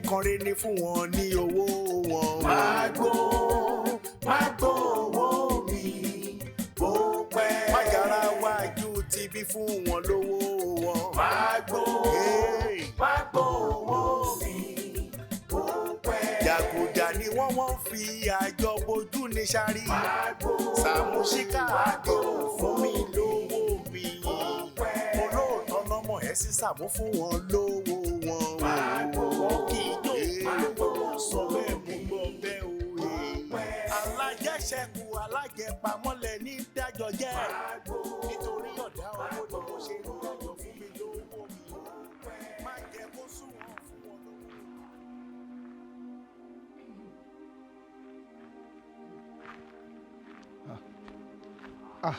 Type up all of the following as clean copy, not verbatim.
Nǹkan rẹ̀ ní fún wọn ní owó wọn. Má gbó, má gbó owó mi, bó pẹ́. Májàra wájú ti bí fún wọn lówó wọn. Má gbó, má gbó owó mi, bó pẹ́. Jàgùjà ni wọ́n fi àjọ bojú ní sáré. Má gbó, Sàmúsíkà má gbó àdéhùn fún mi lówó mi. Bó pẹ́. Olóòótọ́ lọ́mọ ẹ̀ sí Sàmú fún wọn lówó wọn. Má gbó, Wọn kì í jó má gbó sọ bẹ́ẹ̀ mú gbọ́ bẹ́ẹ̀ o. Bó pẹ́. Alájẹṣẹ́kù alájẹpamọ́lẹ̀ ní dájọ́ jẹ́. Má gbó, Nítorí ọ̀dá owó ni mo ṣe ń dájọ́ fún mi lówó mi. Má jẹ́ kó sùn wọ́n fún wọn lówó. Ah.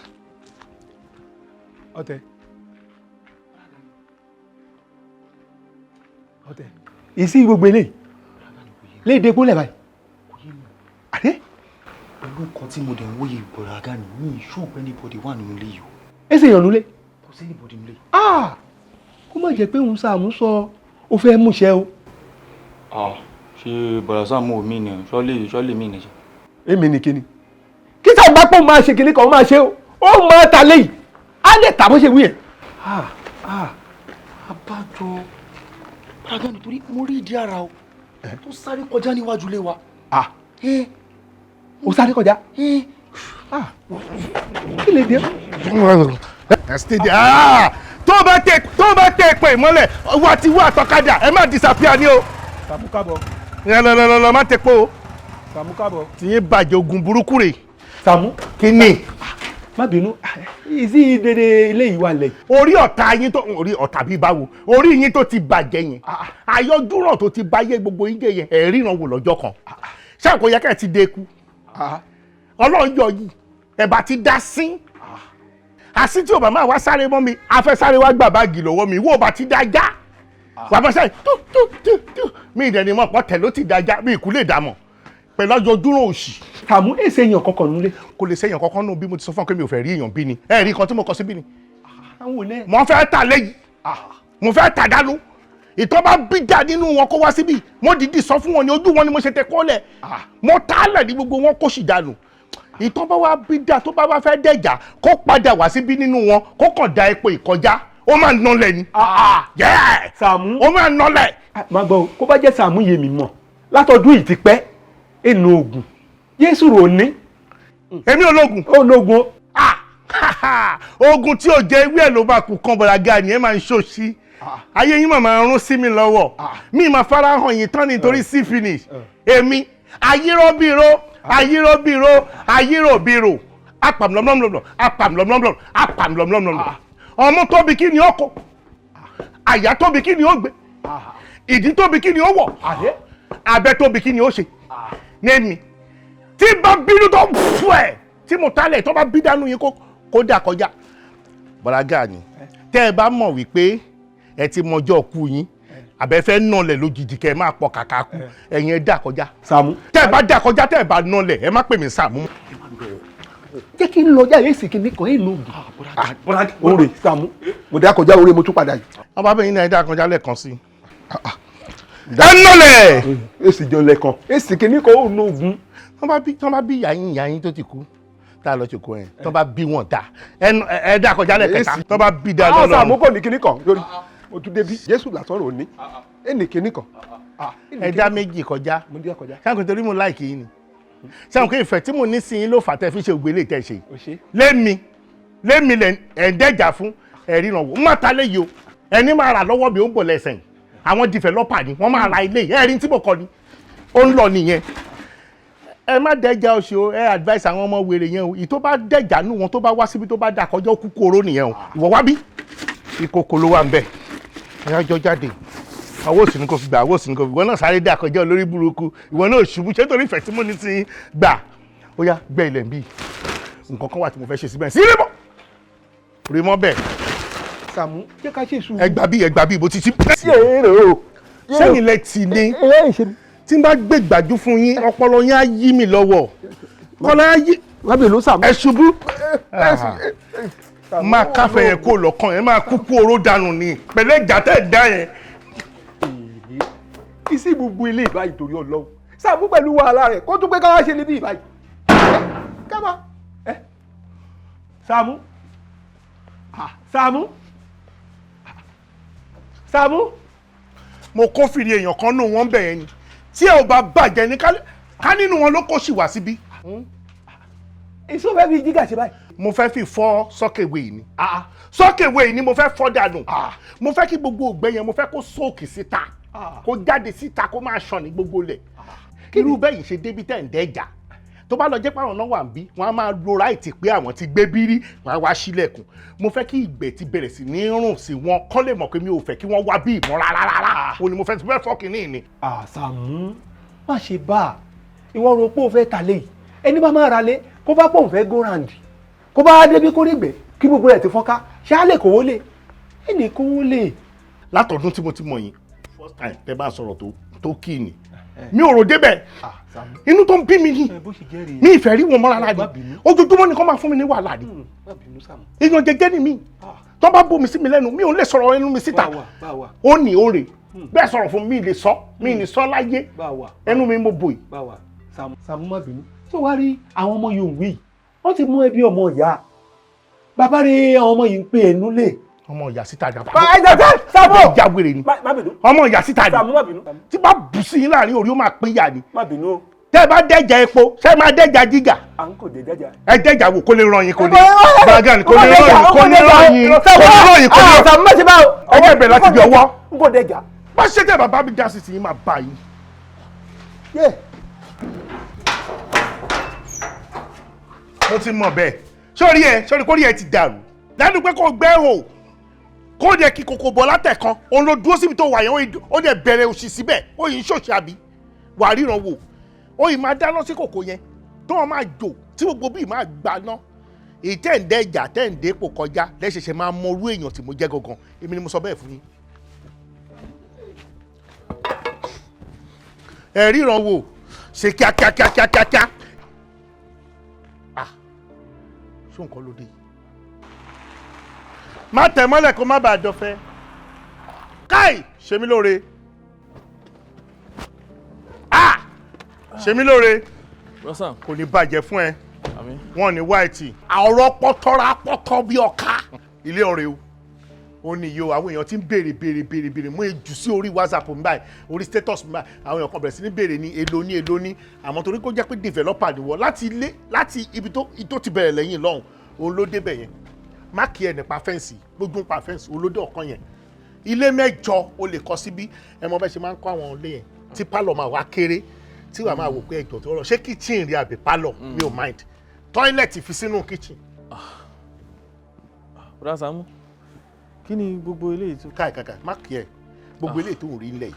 Ọ̀tẹ̀. Ọ̀tẹ̀. Ìsí gbogbo eléyìí. Léde kólẹ̀ báyìí. Àdé. Pẹ̀lú nǹkan tí mo dẹ̀ ń wòye ìbọ̀rọ̀ Gani mi ì sure pé anybody wà nínú ilé yìí o. Èsì èèyàn nulẹ̀. Kò sí anybody nílé. Ah! Kó má jẹ́ pé òun Sàámú sọ ó fẹ́ múṣẹ o. Ah, ṣé bọ̀dà Sàámú ò mí ni ṣọ́lé ṣọ́lé mi ni ṣe. Èmi ni kíni. Kí Sàámú bá pọ̀ máa ṣe kíní kan máa ṣe o. Ó máa ta léyìí. Á lè tà bó ṣe wí yẹn. Ah, ah, abájọ bọ̀dà Gani torí mo rí ìdí ara o tó sáré kọjá níwájú ilé wa. Ah! Ó sáré kọjá. Ah! Kí lè dé? Steady. Ah! Tó bá tẹ pé ìmọ́lẹ̀ wà tí wà tọ́kadà ẹ má disappear ni o. Sàámú kábọ̀. Ẹ lọ lọ lọ lọ má tẹ pé o. Sàámú kábọ̀. Tìyín bàjẹ́ ogun burúkú rè. Sàámú. Kí ni? Má bínú. Ìsí dédé ilé yìí wà lẹ̀. Orí ọ̀tá yín tó orí ọ̀tá bíi báwo orí yín tó ti bàjẹ́ yẹn àyọjúràn tó ti báyé gbogbo yín jẹ́ yẹn ẹ̀ ríran wò lọ́jọ́ kan. Ṣé àkó yẹ ká ẹ ti dé ikú? Ọlọ́run yọ yìí ẹ̀ bá ti dá sí. Àsí tí ò bá máa wá sáré mọ́ mi afẹ́ sáré wá gbà báàgì lọ́wọ́ mi ìwọ ò bá ti dá já wà bá sáré tú tú tú tú mi ìdẹ̀ni mọ̀ pọ̀ tẹ̀ ló ti dá já mi ìkú lè dà mọ̀ pẹ̀lú àyọjúràn òṣì. Sàámú èsì èèyàn kankan nulẹ̀. Kò lè sẹ́yìn kankan nù bí mo ti sọ fún ọ pé mi ò fẹ́ rí èèyàn bí ni ẹ rí kan tí mo kọ sí bí ni. Àwọn ò lẹ́. Mo fẹ́ tà léyìí, mo fẹ́ tà dánú, ìtọ́ bá bí dà nínú wọn kó wá síbí. Mo dìídì sọ fún wọn ní ojú wọn ni mo ṣe tẹ kọ́lẹ̀, mo tà á lẹ̀ ní gbogbo wọn kó sì dànù. Ìtọ́ bá wá bí dà tó bá wá fẹ́ dẹ̀jà kó padà wá síbí nínú wọn kó kàn da epo ìkọjá ó máa nọlẹ̀ ni. Yeah! Sàámú. Ó máa nọlẹ̀. Má gbọ́ o, kó bá jẹ́ Sàámú yé mi mọ̀ látọdún yìí ti pẹ́ ènù oògùn Jésù rò ní. Èmi ológun. Ológun o. Ah! Ogun tí ò jẹ ewé ẹ̀ ló bá kú kan bọ̀dà Gani ẹ máa ń ṣòṣì ayé yín màmá rún sí mi lọ́wọ́ mi máa fara hàn yín tán nítorí sí finish èmi ayírọ́bìró ayírọ́bìró ayíròbìrò apàmlọ́mlọ́mlọ́ apàmlọ́mlọ́mlọ́ apàmlọ́mlọ́mlọ́ ọmọ tóbi kí ni ó kó àyà tóbi kí ni ó gbé ìdí tóbi kí ni ó wọ̀ abẹ́ tóbi kí ni ó ṣe ní tí bá bínú tó fún ẹ tí mo tálẹ̀ tó bá bí dánú yín kó dà kọjá. Bọ̀dà Gani tẹ́ ẹ bá mọ̀ wípé ẹ ti mọjọ́ kú yín àbẹ́fẹ́ nọlẹ̀ lójijì kẹ́ ẹ máa pọ̀ kàkà kú ẹ̀yin ẹ dà kọjá. Sàámú. Tẹ́ ẹ bá dà kọjá tẹ́ ẹ bá nọlẹ̀ ẹ má pè mí Sàámú. Jẹ́ kí n lọ jáde èsì kìíní kan èèlò oògùn. Oore Sàámú mo dá kọjá oore mo tún padà yìí. Wọ́n bá bẹ̀yìn náà ẹ dà kọjá lẹ́ẹ̀kan sí i. Ẹ nọlẹ̀. Èsì jọ lẹ́ẹ̀kan èsì kìíní kan èèlò oògùn. Wọ́n bá bí ìyá yín tó ti kú tá a lọ ṣòkò yẹn tó bá bí wọn dá ẹ dá kọjá lẹ́ẹ̀kẹta tó bá bí dá lọ́lọ́run. Sàámú kò ní kíní kan lórí mo tún débi Jésù làtọ̀rọ̀ òní ẹnì kíní kan. Ẹ dá méjì kọjá sáà kò torí mo láìkì yín ni sáà kò ìfẹ́ tí mo ní sí yín ló fà tẹ́ fi ṣe ògbélé tẹ́ ṣe lémi lémi ẹ̀ ń dẹ́jà fún ẹ̀rí ìrànwọ́ má ta léyìí o ẹni máa rà lọ́wọ́ mi ó ń bọ̀ lẹ́sẹ̀ àwọn dìfẹ́lọ́pà ni wọ́n máa ra ilé ẹ̀rí tí mo kọ ni ó ń lọ nìyẹn. Ẹ má dẹ́jà oṣù o, ẹ advice àwọn ọmọ wèrè yẹn o, ìtó bá dẹ́jà nù wọn tó bá wá síbi tó bá dà kọjá ó kú kóró nìyẹn o. Ìwọ wá bí ìkòkò ló wà ń bẹ̀ ẹ jọ jáde ọwọ́ òsì ni kò fi gbà ọwọ́ òsì ni kò fi ìwọ náà sáré dà kọjá olórí burúkú ìwọ náà ṣubú ṣé torí ìfẹ́ tí mo ní sí gbà ó yá gbẹ́ ilẹ̀ ń bí nǹkan kan wà tí mo fẹ́ ṣe síbẹ̀ sí rí mọ́ rí mọ́ bẹ́ẹ̀. Sàámú jẹ́ ká ṣe sùúrù. Ẹ gbà bí ibo títí. Sẹ́yìn lẹ tì ní tí n bá gbé gbàjú fún yín ọpọlọ yín á yí mi lọ́wọ́ kọ́lá á yí. Ẹ ṣubú máa káfẹ́ yẹn kó lọ́kàn yẹn máa kúkú oró dànù ni pẹ̀lẹ́ ìjà tẹ̀ dá yẹn. Isi gbogbo ilé ìbáyìí torí Ọlọ́run. Sàmú pẹ̀lú wàhálà rẹ̀ kó tún pé káwá ṣe níbí ìbáyìí. Káwá. Sàmú. Sàmú. Sàmú. Mo kófìrí èèyàn kan nù wọ́n bẹ̀ yẹn ni tí ẹ ò bá bàjẹ́ ní ká nínú wọn ló kó sì wá síbí. Èso fẹ́ fi jígà ṣe báyìí. Mo fẹ́ fi fọ́ sọ́kèwé yìí ni. Sọ́kèwé yìí ni mo fẹ́ fọ́ dànù. Mo fẹ́ kí gbogbo ògbẹ́ yẹn, mo fẹ́ kó sóòkì síta, kó jáde síta, kó máa ṣàn ní gbogbo lẹ̀. Irú bẹ́ẹ̀ yìí ṣe débi tẹ̀ ń dẹ́jà tó bá lọ jẹ́ pàrọ̀ náà wà ń bí, wọ́n á máa lo ráìtì pé àwọn ti gbé bírí, wọ́n á wá sílẹ̀kùn. Mo fẹ́ kí ìgbẹ́ ti bẹ̀rẹ̀ sí ní rùn sí wọn kọ́ lè mọ̀ pé mi ò fẹ́ kí wọ́n wá bí ìmọ̀ rárá rárá. O ni mo fẹ́ ti fẹ́ fọ́ kínní ni. Sàmú, má ṣe bá a. Ìwọ ro pé o fẹ́ ta lé yìí, ẹni bá máa ra lé kó bá pọ̀ ń fẹ́ go round, kó bá débi kó rí gbẹ kí gbogbo rẹ̀ ti fọ́nká, ṣé á lè kówó lé ẹnì kówó lé. Látọ̀dún tí mo ti mọ̀ yín, first time tẹ́ bá sọ̀rọ̀ tó kí ni mi ò rò débẹ̀, inú tó ń bí mi ni mi ìfẹ́ rí wọn mọ́ rárá ni. Ojoojúmọ́ ni kò máa fún mi ní wàhálà ni. Èèyàn jẹjẹ ni mi, tó bá bomi sí mi lẹ́nu mi ò lè sọ̀rọ̀ ẹnu mi síta. Ó ní ó rè bẹ́ẹ̀ sọ̀rọ̀ fún mi lè sọ mi ní sọ láyé, ẹnu mi mo bò yìí. Sàmú, má bínú. Tó wá rí àwọn ọmọ yòówù yìí, wọ́n ti mú ẹbí ọmọ ìyá bàbá rẹ̀, àwọn ọmọ yìí ń pè ẹnu lè. Ọmọ ìyá síta ni. Sàmú, ìyá wèrè ni ọmọ ìyá síta ni. Sàmú, má bínú. Tí bá bù sí yín láàrin orí ó máa pín yà ni. Má bínú o. Tẹ́ ẹ bá dẹ́jà epo, ṣé ẹ máa dẹ́jà jígà? À ń kò dé dẹ́jà. Ẹ dẹ́jà wò kó lè ràn yín, kó lè gbàgán, kó lè ràn yín, kó lè ràn yín, kó lè ràn yín, kó lè ràn. Sàmú, má ṣe báwo. Ẹ jẹ́ ìbẹ̀rẹ̀ láti bí ọwọ́. N kò dẹ́jà. Bá ṣe tẹ́ bàbá mi dá sí ti yín máa bá yín. Mo ti mọ̀ bẹ́ẹ̀. Sórí ẹ, sórí kórìí ẹ ti dàrú lẹ́nu pé kò gbẹ́ hò kó dẹ̀ kí kòkò bọ̀ látẹ̀kan, òun ló dúró síbi tó wà yẹn, ó dẹ̀ bẹ̀rẹ̀ òṣì síbẹ̀, ó yìí ń ṣòṣì àbí wà ríran wò, ó yìí máa dáná sí kòkò yẹn tó wọn máa jò tí gbogbo bíi máa gbaná. Èyí tẹ̀ ń dẹ́ ìjà tẹ̀ ń dépò kọjá lẹ́sẹ̀ṣẹ̀ máa mọ orú èèyàn tí mo jẹ́ gangan, èmi ni mo sọ bẹ́ẹ̀ fún yín. Ẹ ríran wò ṣe kíákíákíákíá. Ah, ṣó nǹkan ló dé yìí? Má tẹ̀ mọ́lẹ̀ kó má bàa dọ̀fẹ́. Káì, ṣe mí lóore. Ah, ṣe mí lóore. Kò ní bàjẹ́ fún ẹ. Wọ́n ní wáìtì. Ọ̀rọ̀ pọ́tọ́ra pọ́tọ́ bí ọ̀ka. Ilé ọ̀rẹ́ o. Ó ní iye o, àwọn èèyàn ti ń béèrè béèrè béèrè béèrè, mú èjù sí orí WhatsApp mi báyìí, orí status mi báyìí, àwọn èèyàn kan bẹ̀rẹ̀ sí ní béèrè ní èlò ní èlò ní. Àmọ́ torí kó jẹ́ pé developer ni wọ́n láti ilé láti ibi tó ti bẹ̀rẹ̀ lẹ́yìn lọ́hùn, òun ló débẹ̀ yẹn. Má kí ẹ nípa fẹ́ǹsì, gbójú nípa fẹ́ǹsì olódò ọ̀kan yẹn. Ilé mẹ́jọ o lè kọ́ síbí. Ẹ mọ bẹ́ẹ̀ ṣe máa ń kọ́ àwọn ilé yẹn tí pálọ̀ máa wá kéré, tí wàá máa wò pé ẹjọ́ tó rọ ṣé kitchen rí àbí pálọ̀, mi ò mind. Tọ́ílẹ̀tì fi sínú kitchen. Bùrọ̀dá Sàámú, kí ni gbogbo eléyìí tó. Káì káì káì, má kí ẹ gbogbo eléyìí tó ń rí nílẹ̀ yìí,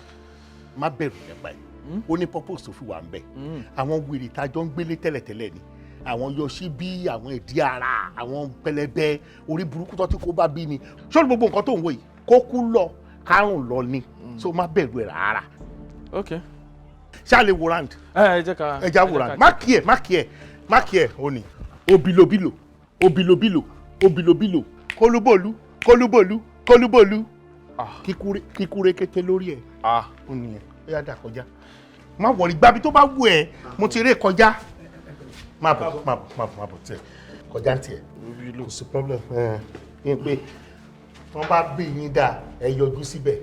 má bẹ̀rù nípa ẹ̀. Ó ní purpose tó fi wà ń bẹ̀. Àwọn wèrè tá a jọ ń gbélé tẹ́lẹ̀tẹ́lẹ̀ ni àwọn yọsí bí àwọn ìdí ara àwọn pẹlẹbẹ orí burúkú tó ti kó bá bí ni. Sórí gbogbo nǹkan tó ń wò yìí, kó kú lọ kárùn lọ ni, so má bẹ̀rù ẹ̀ rárá. Ok. Ṣá lè wo round. Ẹ jẹ́ ká. Ẹ já wo round. Má kí ẹ, má kí ẹ, má kí ẹ. Ó ní obilobilo obilobilo obilobilo kólúbòlú kólúbòlú kólúbòlú kíkúrẹ́ kété lórí ẹ̀. Ó nìyẹn, ó yá dà kọjá. Má wọrí, gbábi tó bá wù ẹ́, mo ti ré kọjá. Má bọ̀, má bọ̀, má bọ̀, má bọ̀ tiẹ̀ kọjá tiẹ̀, kò sí problem. Ẹ ní pé wọ́n bá bí yín dà, ẹ yọjú síbẹ̀,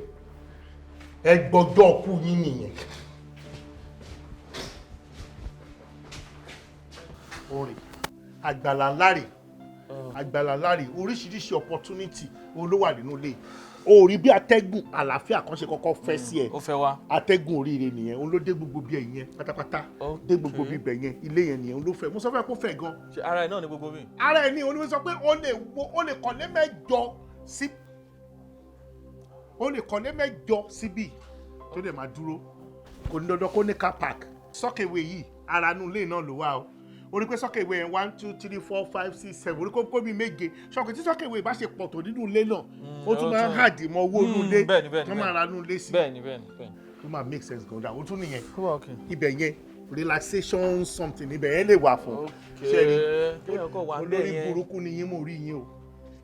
ẹ gbọ́dọ̀ kú yín nìyẹn. Orin àgbàlá ńláre, àgbàlá ńláre, oríṣiríṣi opportunity ló wà nínú ilé. Orí bí atẹ́gùn àlàáfíà kan ṣe kọ́kọ́ fẹ́ sí ẹ. Ó fẹ́ wá. Atẹ́gùn oríire nìyẹn, òun ló dé gbogbo bí ẹ̀yìn yẹn pátápátá, dé gbogbo bí ibẹ̀ yẹn, ilé yẹn nìyẹn, òun ló fẹ́. Mo sọ fẹ́ kó fẹ́ gan. Ṣé ara ẹ náà ni gbogbo bí? Ara ẹ ní, òun ló sọ pé ó lè wo, ó lè kọ́lé mẹ́jọ sí, ó lè kọ́lé mẹ́jọ síbí tó lè máa dúró. Kò ní dandan kó ní car park. Sọ́kèwé yìí ara inú ilé náà ló wà o. Orí pé sọ́kèwé yẹn 1 2 3 4 5 6 7, orí kó bí méje. Sọ́kè tí sọ́kèwé bá ṣe pọ̀ tó nínú ilé náà, ó tún máa ń hàdì mọ́ owó inú ilé, wọ́n máa ra inú ilé sí. Bẹ́ẹ̀ni bẹ́ẹ̀ni bẹ́ẹ̀ni. Ó máa make sense gan-an. Ó tún nìyẹn. Ibẹ̀ yẹn relaxation something, ibẹ̀ yẹn lè wà fún. Ṣé rí olórí burúkú ni yín, mo rí yín o.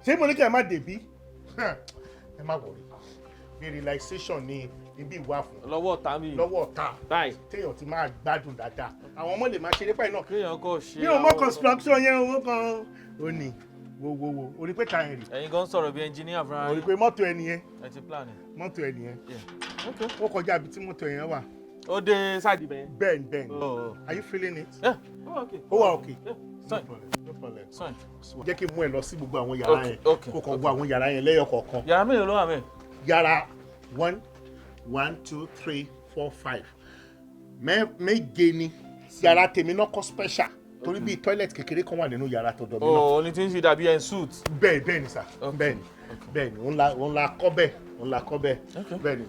Ṣé mo ní kí ẹ má débí? Ẹ má wọrí. Bí relaxation ni ibi ìwà fún. Lọ́wọ́ ta mi. Lọ́wọ́ ta. Báyìí. Téèyàn ti máa gbádùn dáadáa. Àwọn ọmọ lè máa ṣeré pẹ̀lú náà. Kéèyàn kọ́ ṣe. Mi ò mọ construction yẹn, owó kan. Ó ní wo wo wo orí pé ta yẹn rí. Ẹ̀yin gan sọ̀rọ̀ bí engineer fúnra Orí yín. pé mọ́tò ẹni yẹn. Ẹ ti plan ẹ̀. Mọ́tò ẹni yẹn. Yeah. Okay. Ó kọjá ibi tí mọ́tò yẹn wà. Ó dé side ibẹ̀ yẹn. Bẹ́ẹ̀ni, bẹ́ẹ̀ni. Oh. Are you feeling it? Yeah. Oh, okay. Ó wà okay. Yeah. No Fine. problem. No problem. Fine. Jẹ́ kí n mú ẹ lọ sí gbogbo àwọn yàrá Okay, yẹn. okay, Kó kàn gbọ́ àwọn yàrá yẹn lẹ́yọ kọ̀ọ̀kan. Yàrá mélòó ló wà mẹ́? Yàrá one, one, two, three, four, five, méje ni. Yàrá tèmi náà kọ́ special torí bíi toilet kékeré kan wà nínú yàrá tọ̀dọ̀ mi náà. Oh, ní tí ń ṣe dàbí en suit. Bẹ́ẹ̀, bẹ́ẹ̀ ni sà, bẹ́ẹ̀ ni, bẹ́ẹ̀ ni. Òun la kọ́ bẹ́ẹ̀, òun la kọ́ bẹ́ẹ̀. Okay. Bẹ́ẹ̀ ni.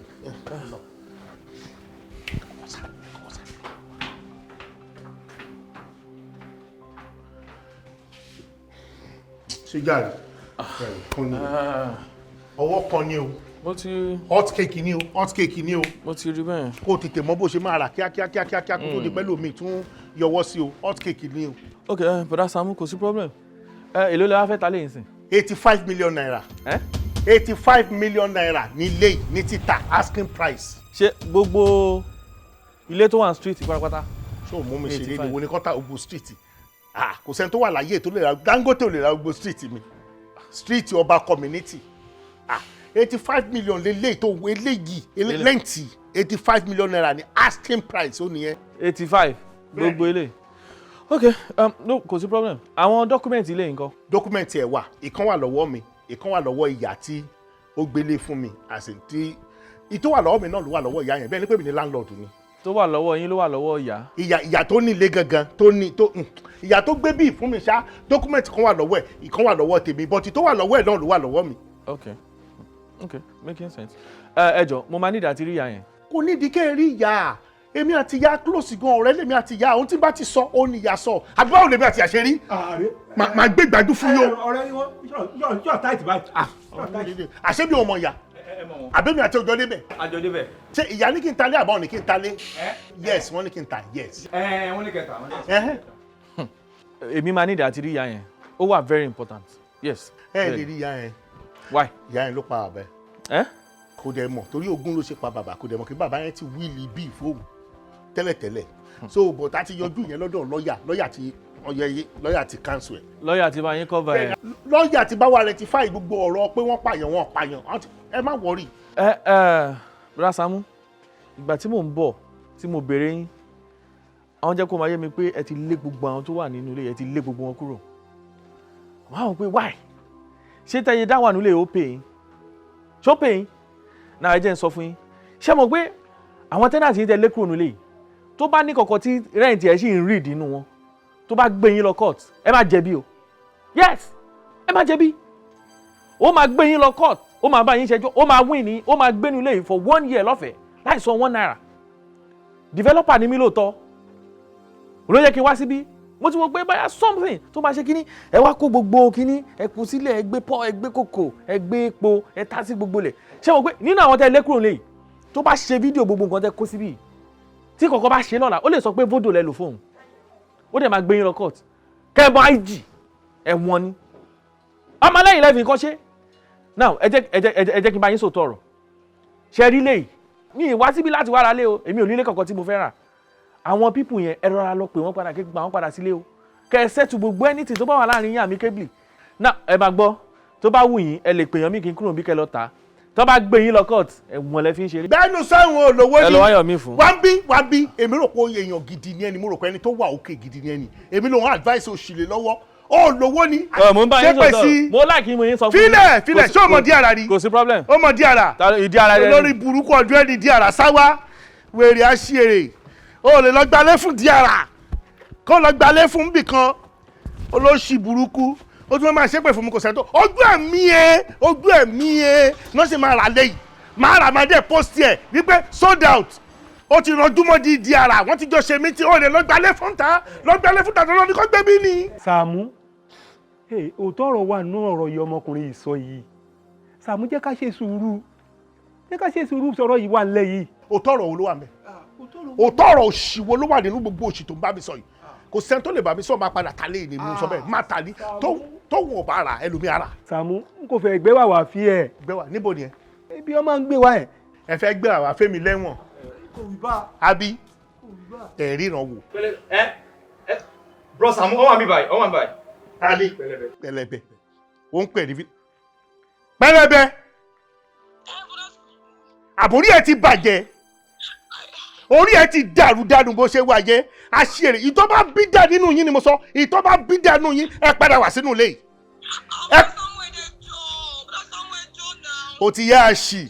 Ṣé gàrí kan ni o? Ọwọ́ kan ni o. Mo ti. Hot cake ni o, hot cake ni o. Mo ti rí bẹ́ẹ̀. Kó o tètè mọ bó ṣe máa rà kíákíá kíákíá kó tó di pẹ́lú omi tún yọwọ́ sí o. Hot cake ni o. Ok, bọ̀dá Sàámú, kò sí problem. Ẹ èló lẹ wá fẹ́ ta lẹ́yìn sìn? ₦85 million. Ẹ? ₦85 million ní ilé yìí ní títà, asking price. Ṣé gbogbo ilé tó wà ní street pátápátá? Ṣé o mú mi ṣeré ni? 85. Wo ni kọ́tà gbogbo street? Ah, kò sẹ́ni tó wà láyé tó lè ra. Dangote ò lè ra gbogbo street mi, street Ọba community. Ah, 85 million lélẹ́yìí tó eléyìí lẹ́ǹtì, ₦85 million ní asking price ó nìyẹn. 85 gbogbo ilé. Ok, no, kò sí problem. Àwọn document ilé yìí ńkọ́? Document ẹ̀ wà. Ìkan wà lọ́wọ́ mi, ìkan wà lọ́wọ́ ìyá tí ó gbélé fún mi. Àti tí ìtó wà lọ́wọ́ mi náà ló wà lọ́wọ́ ìyá yẹn. Bẹ́ẹ̀ ni pé mi ní landlord ni. Tó wà lọ́wọ́ yín ló wà lọ́wọ́ ìyá. Ìyá tó ní ilé gangan, tó ní tó ìyá tó gbé bíi fún mi ṣá, document kan wà lọ́wọ́ ẹ̀, ìkan wà lọ́wọ́ tèmi, but tó wà lọ́wọ́ ẹ̀ náà ló wà lọ́wọ́ mi. Ok, making sense. Ẹ jọ, mo máa ní ìdá tí rí ìyá yẹn. Kò nídìí kẹ́ ẹ rí ìyá. Èmi àti ìyá close gan, ọ̀rẹ́ lèmi àti ìyá. Ohun tí bá ti sọ, ó ní ìyá sọ. Àbí báwo lèmi àti ìyá ṣe rí? Màá gbé ìgbájú fún yín o. Ọ̀rẹ́ ni wọ́n yóò tight báyìí. Àṣé bí ọmọ ìyá àbẹ́mi àti ọjọ́ débẹ̀. Àjọ débẹ̀. Ṣé ìyá ní kí n ta lé àbá ní kí n ta lé? Yes, wọ́n ní kí n ta, yes. Ẹ wọ́n ní kẹta. Èmi máa ní ìdá tí rí ìyá yẹn. Ó wà very important. Yes. Ẹ lè rí ìyá yẹn. Why? Ìyá yẹn ló pa bàbá ẹ. Kò dẹ̀ mọ̀, torí ogún ló ṣe pa bàbá. Kò dẹ̀ mọ̀ kí bàbá yẹn ti will bí ìfowó tẹ́lẹ̀tẹ́lẹ̀, so but a ti yọjú yẹn lọ́dọ̀ lọ́ọ̀yà. Lọ́ọ̀yà ti ọyẹ, lọ́ọ̀yà ti cancel ẹ̀. Lọ́ọ̀yà ti bá yín cover ẹ̀. Lọ́ọ̀yà ti bá wa rectify gbogbo ọ̀rọ̀ pé wọ́n pààyàn, wọ́n pààyàn. Ẹ má worry. Ẹ ẹ bọ́dá Sàámú, ìgbà tí mò ń bọ̀ tí mo béèrè yín, àwọn jẹ́ kó máa yé mi pé ẹ ti lé gbogbo àwọn tó wà nínú ilé, ẹ ti lé gbogbo wọn kúrò. Wọ́n á wọ̀ pé why? Ṣé tẹ́yẹ dá wà nílé ó pè yín? Ṣó pè yín? Náà ẹ jẹ́ n sọ fún yín. Ṣé mo pé àwọn tenant yín tẹ lé kúrò nílé yìí, tó bá ní kọ̀kọ́ tí rent ẹ̀ sì ń rí ìdínú wọn, tó bá gbé yín lọ court, ẹ má jẹ̀bi o. Yes, ẹ má jẹ̀bi. Ó máa gbé yín lọ court, ó máa bá yín ṣẹjọ́, ó máa win ní, ó máa gbénu ilé yìí for one year lọ́fẹ̀ẹ́ láì san ₦1. Developer ni mí lóòótọ́, ló yẹ kí n wá síbí. Mo ti wo pé báyà something tó máa ṣe kínní, ẹ wá kó gbogbo kínní, ẹ kó sílẹ̀, ẹ gbé pọ́, ẹ gbé kòkò, ẹ gbé epo, ẹ ta sí gbogbo lẹ̀. Ṣé mo pé nínú àwọn tẹ́ lé kúrò lẹ́yìn, tó bá ṣe fídíò gbogbo nǹkan tẹ́ kó síbí, tí kọ̀ọ̀kan bá ṣe lọ́la, ó lè sọ pé vodo lẹ lò fóun, ó dẹ̀ máa gbé yín lọ court, kẹ́ẹ̀bọ̀n IG ẹ̀wọ̀n ni ọmọlẹ́yìn lẹ́fìn kọ́ ṣe. Now, ẹ jẹ́ kí n bá yín sòótọ́ ọ̀rọ̀. Ṣe rí léyìí, mi ì wá síbí láti wá ra lé o. Èmi ò nílé kankan tí mo fẹ́ rà. Àwọn people yẹn, ẹ rọra lọ pè wọ́n padà, kí gbà wọ́n padà sílé o, kẹ́ ẹ settle gbogbo anything tó bá wà láàrin yín amicably. Now, ẹ máa gbọ́, tó bá wù yín, ẹ lè pè yàn mí kí n kúrò bí kẹ́ lọ tà á. Tó bá gbé yín lọ court, ẹ̀wọ̀n lẹ fi ń ṣeré. Bẹ́ẹ̀nu sẹ́wọ̀n olówó Ẹ ni. lọ wáyọ̀ mí fún. Wá ń bí, wá ń bí. Èmi rò pé èèyàn gidi ni ẹni, mo rò pé ẹni tó wà òkè gidi ni ẹni. Èmi ló ń advice òṣìlè lọ́wọ́, ó lówó ni. Ẹ mo ń bá yín Ṣépè sọ̀tọ̀ sí. mo láìkí mo yín sọ fún yín. Filẹ̀, filẹ̀. Ṣé o mọ̀ di ara rí? Kò sí problem. Ó mọ̀ di ara. Ìdí ara rẹ ni. Olórí burúkú ọdún ẹni di ara sáwá, wèrè àṣìírè. Ó lè lọ gbalé fún di ara, kó lọ gbalé fún bìkan. Olóṣì burúkú, ó tún máa ṣépè fún mi. Kò sẹ́ńtọ́ ojú ẹ̀mí ẹ, ojú ẹ̀mí ẹ náà ṣe máa rà lẹ́yìn, máa rà, máa dẹ̀ post ẹ̀ wípé sold out. Ó ti rọjú mọ́ di ara, wọ́n ti jọ ṣe mí tí ó lè lọ gbalé fún ta, lọ gbalé fún ta tó lọ ní kó gbé bí ni. Sàámú, òótọ́ ọ̀rọ̀ wà nínú ọ̀rọ̀ yìí ọmọkùnrin yìí sọ yìí. Sàámú, jẹ́ ká ṣe sùúrù, jẹ́ ká ṣe sùúrù, sọ̀rọ̀ yìí wà nílẹ̀ yìí. Òótọ́ ọ̀rọ̀ wo ló wà mẹ́? Òótọ́ ọ̀rọ̀ òṣì wo ló wà nínú gbogbo òṣì tó ń bá mi sọ yìí? Kò sẹ́ni tó lè bá mi sọ. Máa padà tálé ni mo sọ bẹ́ẹ̀, má tà ní tó wọn ò bá rà, ẹlòmíì á rà. Sàámú, n kò fẹ́ gbé wà wá fi ẹ̀. Gbé wà níbo ni ẹ? Ibi ọmọ ń gbé wa ẹ̀. Ẹ fẹ́ gbé àwa fẹ́mi lẹ́wọ̀n. Àbí ẹ ríran wò. Ẹ ẹ bro Sàámú, ó wà mí báyìí, ó wà mí báyìí. Ali pẹlẹbẹ ó ń pè ní pẹlẹbẹ. Àbórí ẹ ti bàjẹ́, orí ẹ ti dàrú dànù bó ṣe wáyé. Àṣírí ìtọ́ bá bí dà nínú yín ni mo sọ, ìtọ́ bá bí dà nínú yín, ẹ padà wá sínú ilé yìí. O ti yá a ṣì,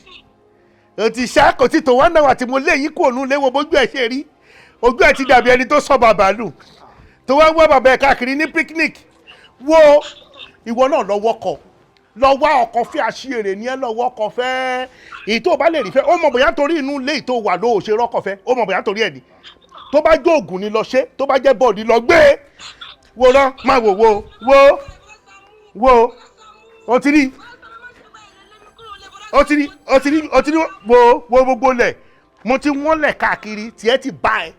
o ti ṣá, kò ti tó 1 hour tí mo lé yín kúrò nílé. Wo bójú ẹ ṣe rí, ojú ẹ ti dàbí ẹni tó sọ bàbá nù, tó wá ń wá bàbá ẹ káàkiri ní picnic. Wo ìwọ náà lọ́wọ́ kọ, lọ wá ọkọ fẹ́, àṣìírè ní ẹ lọ́wọ́ ọkọ fẹ́. Èyí tó bá lè rí fẹ́, ó mọ̀ bóyá torí inú ilé tó wà ló ṣe rọ́kọ fẹ́, ó mọ̀ bóyá torí ẹ̀ ni. Tó bá jó ògùn ni lọ ṣe, tó bá jẹ́ bọ́ọ̀lì lọ gbé. Wo rán máa wò wo wo wo o ti rí, o ti rí, o ti rí, o ti rí. Wo wo gbogbo lẹ̀ mo ti wọ́n lẹ̀ káàkiri, tiẹ̀ ti bá ẹ.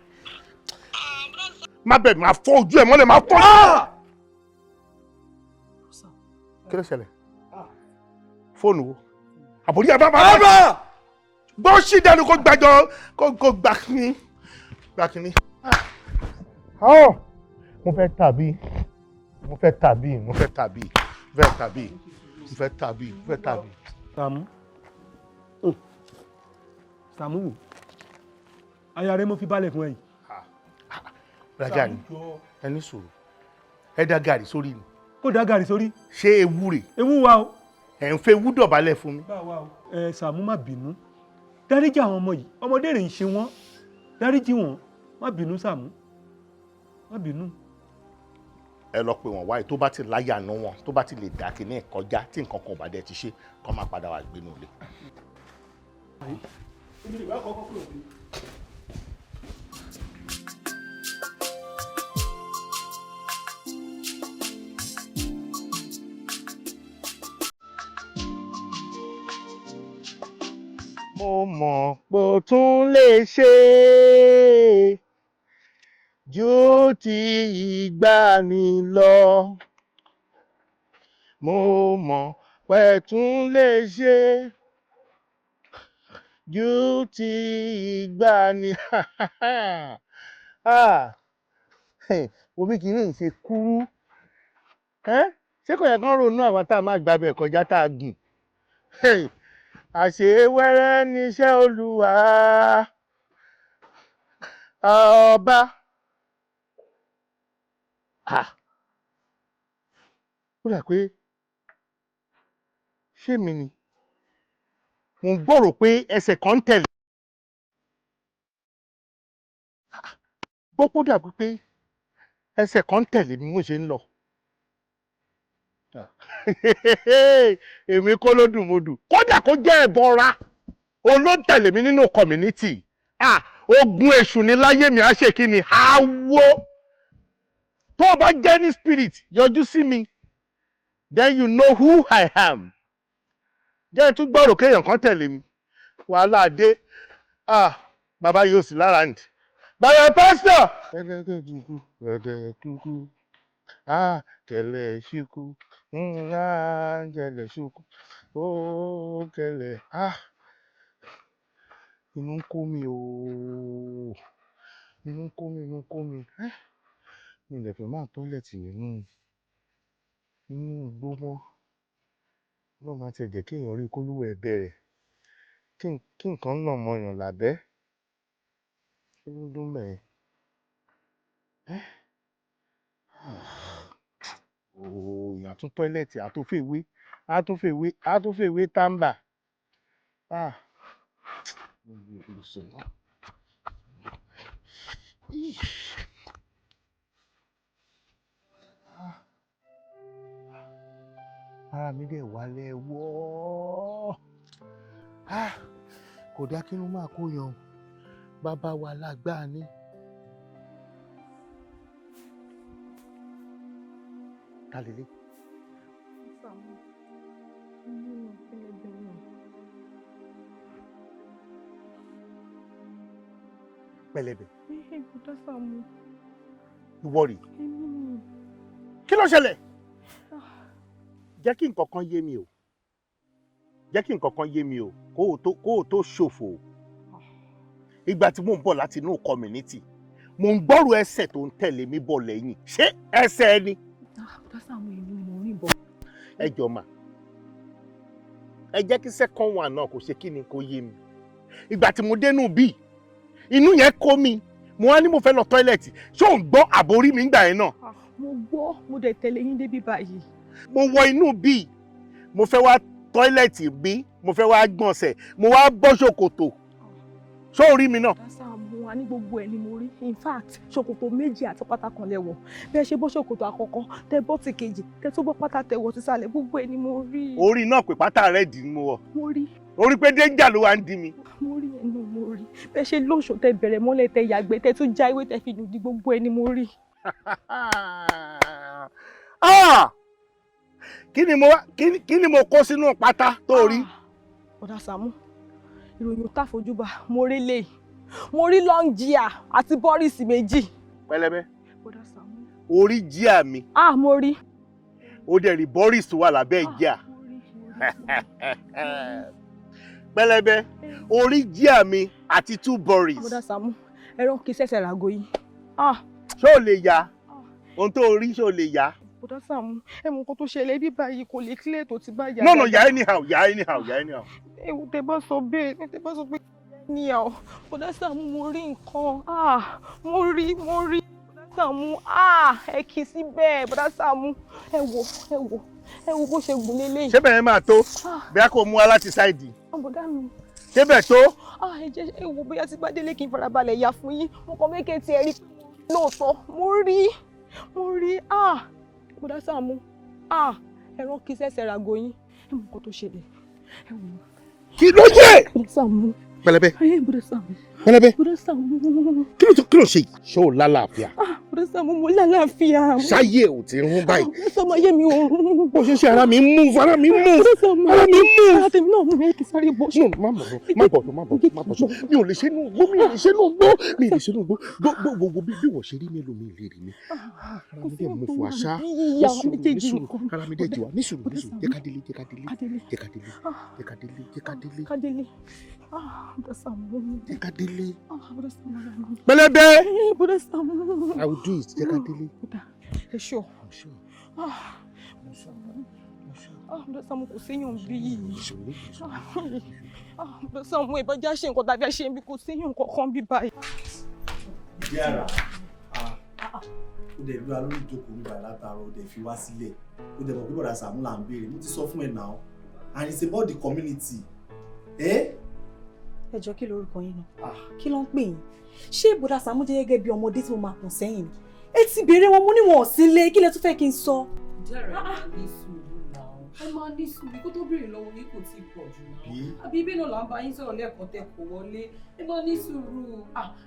Má bẹ̀, máa fọ́ ojú ẹ̀ mọ́lẹ̀, máa fọ́. Kí ló ṣẹlẹ̀? Fóònù wo? Àbórí ẹ bá bá bá bó ṣì dẹnu kó gbàjọ kó gbà kínní gbà kínní. Mo fẹ́ tàbí, mo fẹ́ tàbí, mo fẹ́ tàbí, mo fẹ́ tàbí, mo fẹ́ tàbí, mo fẹ́ tàbí. Sàámú, Sàámú wò, aya rẹ mo fi balẹ̀ fún ẹ yìí. Raja ni ẹ ní sùúrù, ẹ dá gàrí sórí ni. Kó dá gàrí sórí. Ṣé ewu rè? Ewu wa o. Ẹ ń fẹ́ ewu dọ̀bálẹ̀ fún mi. Ẹ Sàámú, má bínú, dáríjì àwọn ọmọ yìí, ọmọdé rè ń ṣe wọ́n, dáríjì wọ́n, má bínú Sàámú, má bínú. Ẹ lọ pé wọn wáyé, tó bá ti láyà nù wọn, tó bá ti lè dá kíní kọjá, tí nǹkan kan ò bá dẹ ti ṣe, kọ́ máa padà wá gbénu ilé. Mo mọ̀ pé o tún lè ṣe ju ti ìgbàanì lọ. Mo mọ̀ pé tún lè ṣe ju ti ìgbàanì. Omi kì í ṣe kúrú. Ṣé kò yẹ kán ronú àwọn tá a máa gbàbẹ̀ kọjá tá a gùn? Àṣé wẹ́rẹ́ níṣẹ́ Olúwa ọba. Ó dà pé ṣé mi ni mo ń gbọ́rò pé ẹsẹ̀ kan ń tẹ̀lé. Gbọ́pọ̀ dàbí pé ẹsẹ̀ kan ń tẹ̀lé mi mo ṣe ń lọ. Èmi kọ́ ló dùn mo dùn, kódà kó jẹ́ ẹ̀bọra òun ló tẹ̀lé mi nínú community. Ogun èṣù ni láyé mi, á ṣe kí ni àwo. Tó o bá jẹ́ ní spirit, yọjú sí mi, then you know who I am. Jẹ́ tún gbọ́rò kéèyàn kan tẹ̀lé mi, wàhálà dé. Bàbá yóò sì lára ǹdí bàbá pásítọ̀. Ẹ̀ẹ́dẹ̀ẹ́dẹ́gbẹ̀rún kẹlẹ̀ ṣíkú, kẹlẹ̀ ṣíkú, ó kẹlẹ̀. Inú ń kó mi ooo, inú ń kó mi, inú ń kó mi. Mi ò lè fẹ́ máa tọ́lẹ̀tì nínú igbó mọ́. Ọlọ́run máa tiẹ̀ jẹ́ kí èèyàn rí kólúwẹ̀ ẹ bẹ̀rẹ̀, kí nǹkan nà mọ́yàn lábẹ́. Kí ló dún bẹ́ẹ̀? Ooo, èèyàn tún tọ́lẹ̀tì, àtúnfèwé, àtúnfèwé, àtúnfèwé tàǹbà. Ara mi dẹ̀ wálẹ̀ wọ́. Kò dá kí inú máa kó yan. Bàbá wa lágbára ni. Ta lélẹ̀? Pẹlẹbẹ. Ìwọ rèé. Kí ló ṣẹlẹ̀? Jẹ́ kí nǹkan kan yé mi o. Jẹ́ kí nǹkan kan yé mi o, kó o tó ṣòfò. Ìgbà tí mò ń bọ̀ láti inú community, mò ń gbọ́rò ẹsẹ̀ tó ń tẹ̀lé mi bọ̀ lẹ́yìn. Ṣé ẹsẹ̀ ẹni? Bọ́dá Sàámú, èmi ni mò ń rìn bọ̀. Ẹ jọ mà, ẹ jẹ́ kí second one náà kò ṣe kí ni kò yé mi. Ìgbà tí mo dénú bíi, inú yẹn kó mi, mo wá ní mo fẹ́ lọ toilet. Ṣé ò ń gbọ́ àbórí mi ńgbà yẹn náà? Mo gbọ́, mo dẹ̀ tẹ̀lé yín débi báyìí. Mo wọ inú bíi, mo fẹ́ wá toilet bí, mo fẹ́ wá gbọ̀nsẹ̀, mo wá bọ́ ṣòkòtò. Ṣé o rí mi náà? Bọ́dá Sàámú, a ní gbogbo ẹ̀ ni mo rí. In fact, ṣòkòtò méjì àti pátá kan lẹ wọ̀. Bẹ́ẹ̀ ṣe bọ́ ṣòkòtò àkọ́kọ́, tẹ bọ́ ti kejì, tẹ tó bọ́ pátá tẹ wọ̀ sísàlẹ̀, gbogbo ẹ̀ ni mo rí. Orí náà pé pátá rẹ̀ dì ní mo wọ̀. Mo rí. Orí pé danger ló wá ń di mi. Mo rí ẹ̀ náà, mo rí. Bẹ́ẹ̀ ṣe lóṣù tẹ bẹ̀rẹ̀ mọ́lẹ̀ tẹ yàgbẹ́ tẹ tún já ewé tẹ fi nù di, gbogbo ẹ̀ ni mo rí. Ah! Kí ni mo kó sínú pátá tó rí? Bọ́dá Sàámú, ìròyìn ò tá fojúbà, mo rí lè. Mo rí long jíà àti Boris méjì. Pẹlẹbẹ. Bọ́dá Sàámú. Orí jíà mi. Ah, mo rí. Ó dẹ̀ rí Boris tó wà lábẹ́ jíà. Pẹlẹbẹ, orí jíà mi àti 2 Boris. Bọ́dá Sàámú, ẹran kì í ṣẹ̀ṣẹ̀ ràgó yìí. Ah. Ṣé o lè ya? Ohun tó rí, ṣé o lè ya? Bọ́dá Sàámú, ẹ mọ nǹkan tó ṣẹlẹ̀ bí báyìí, kò lè clear tó ti bá yà. No, ya anyhow, ya anyhow, ya anyhow. Ewu tẹ bá sọ bẹ́ẹ̀, tẹ bá sọ pé anyhow. Bọ́dá Sàámú, mo rí nǹkan. Ah, mo rí. Bọ́dá Sàámú, ah, ẹ kì í sí bẹ́ẹ̀. Bọ́dá Sàámú, ẹ wò, ẹ wò, ẹ wò bó ṣe gùn lélẹ́yìí. Ṣé bẹ́ẹ̀ máa tó? Bí a kò mú wa láti ṣáìdì. Bọ́dá mi. Ṣé bẹ́ẹ̀ tó? Ah, ẹ jẹ́ ẹ wò bóyá tí bá délé kí n farabalẹ̀ ya fún yín. Mo kàn mékè tí ẹ rí lóòótọ́. Mo rí, ah, Bọ́dá Sàámú, ah, ẹran kì í ṣẹ̀ṣẹ̀ ràgó yín. Ẹ mọ nǹkan tó ṣẹlẹ̀. Ẹ wò. Kí ló yẹ? Bọ́dá Sàámú. Pẹlẹbẹ. Ayé, Bọ́dá Sàámú. Pẹlẹbẹ. Bọ́dá Sàámú. Kí ló ṣe yìí? Ṣé o lálàáfíà? Ah, Bọ́dá Sàámú, mo lálàáfíà. Ṣáyé ò ti rún báyìí. Bọ́dá Sàámú, ayé mi ò rún. Bó ṣe ṣe ara mi ń mú, ara mi ń mú. Bọ́dá Sàámú, ara mi ń mú. Ara tèmi náà mú mi kí sáré bọ́. No, má bọ̀. Mi ò lè ṣe inú igbó, mi ò lè ṣe inú igbó, mi ò lè ṣe inú igbó. Gbogbo bí wọ́n ṣe rí mi lómi lè rí mi. Ara mi dẹ̀ mú fún àṣà. Ní sùúrù, ara mi dẹ̀ jù wá. Ní sùúrù, jẹ́ ká délé, jẹ́ ká délé, jẹ́ ká délé, jẹ́ ká délé, jẹ́ ká délé. Ká délé. Ah, Bọ́dá Sàámú. Jẹ́ ká délé. Ah, Bọ́dá Sàámú. Pẹlẹbẹ. Bọ́dá Sàámú. I will do it. Jẹ́ ká délé. Ẹ ṣọ́. I'm sure. Ah, Bọ́dá Sàámú, kò séyàn bí yìí. Ah, Bọ́dá Sàámú, ìbájá ṣe nǹkan tàbí àṣẹ bí kò séyàn kankan bí báyìí. Ìdí àrà, ó dẹ̀ lúra lórí ìjókòó mi báyìí látàárọ̀, ó dẹ̀ fi wá sílẹ̀. Ó dẹ̀ mọ̀ pé Bọ́dá Sàámú là ń béèrè. Mo ti sọ fún ẹ náà. And it's about the community. Eh? Ẹ jọ̀ọ́, kí lorúkọ yín náà? Kí ló ń pè yín? Ṣé Bọ́dá Sàámú jẹ́ gẹ́gẹ́ bí ọmọdé tí mo máa pọ̀n sẹ́yìn ni? Ẹ ti béèrè wọn, mo ní wọn ò sí lé, kí lẹ tún fẹ́ kí n sọ? Dára, ẹ máa ní sùúrù náà. Ẹ máa ní sùúrù, kó tó béèrè lọ́wọ́ yín kò tí ì pọ̀ jù náà. Àbí ibẹ̀ náà là ń bá yín sọ̀rọ̀ lẹ́ẹ̀kan tẹ kò wọlé. Ẹ máa ní sùúrù.